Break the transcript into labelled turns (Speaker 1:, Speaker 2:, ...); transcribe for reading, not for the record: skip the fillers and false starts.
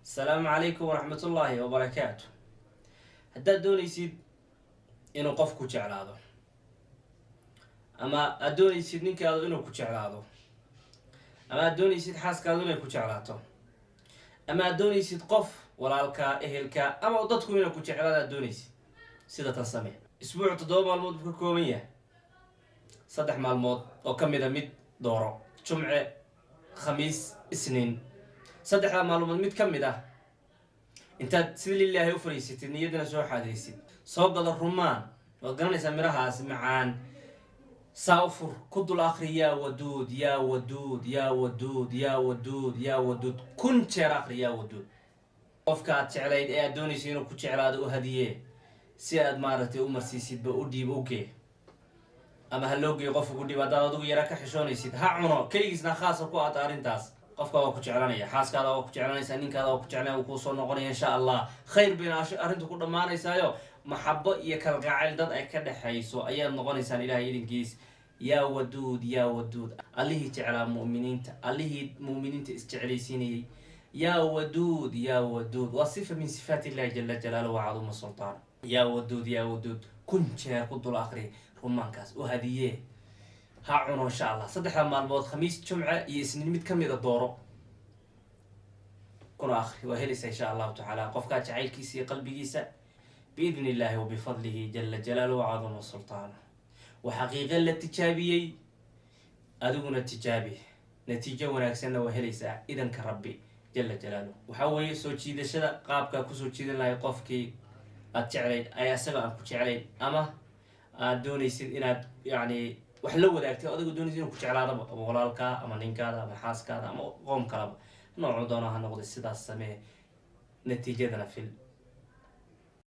Speaker 1: Asalaamu calaykum waraxmatullaahi wabarakaatu. Haddaad doonaysid inuu qof ku jeclaado, ama aad doonaysid ninkaadu inuu ku jeclaado, ama aad doonaysid xaaskaadu inay ku jeclaato, ama aad doonaysid qof walaalka, ehelka ama dadku inay ku jeclaado aad doonaysid, sida tan samee. Isbuuc 7 maalmood buu ka kooban yahay. 3 maalmood oo ka mida mid dooro: Jumce, Khamiis, Isniin. Saddexda maalmood mid ka mid ah intaad sida lilaahi u fariisatid, niyaddana soo xaadaysid, soo gado rumaan. Waad garanaysaa mirahaas macaan. Saa u fur, ku dul akri: "Yaa waduud, yaa waduud, yaa waduud, yaa waduud, yaa waduud." 1000 jeer akri "yaa waduud". Qofka aad jeclayd ee aad doonaysa inuu ku jeclaado u hadiyee, si aad maaragtay u marsiisidba u dhiib, u gee, ama ha loo geeyo qof ugu dhiib. Haddaad adigu yara ka xishoonaysid, ha cuno keligiisna, khaasa ku aata arrintaas. Qofka waa ku jeclanaya, xaaskaada waa ku jeclanaysaa, ninkaada waa ku jeclanaya, wuu kuusoo noqonaya insha Allah. Khayr bayna arrintu ku dhammaanaysaayo, maxabo iyo kalgacayl dad ay ka dhexayso ayaad noqonaysaan Ilahay idinkiis. Yaa waduud, yaa waduud, Allihii jeclaa mu'miniinta, Allihii mu'miniinta isjeclaysiinayay. Yaa waduud, yaa waduud, waa sifa min sifaat illahi jala jalaaluhu wacaduma sultaan. Yaa waduud, yaa waduud, 1000 jeer ku dul akri rumaankaas, u hadiyee, ha cuno insha Allah. Saddexda maalmood, Khamiis, Jumce iyo Isniin, mid ka mida dooro, kuna akri. Waa helaysaa insha Allahu tacaala qofkaa jacaylkiisa iyo qalbigiisa, biidni illahi wa bifadlihi jala jalaaluhu wacaduma sultaana. Waa xaqiiqo la tijaabiyey, adiguna tijaabi, natiijo wanaagsanna waa helaysaa idanka Rabbi jala jalaaluhu. Waxaa weeye soo jiidashada qaabkaa kusoo jiidan lahay qofkii aad jeclayd ay asaga aan ku jeclayn, ama aad doonaysid inaad yacni wax la wadaagtay, adigoo doonaysid inuu ku jeclaadaba, ama walaalkaa, ama ninkaada, ama xaaskaada, ama qoom kalaba, noocuu doona ha noqday. Sidaas samee, natiijadana fil.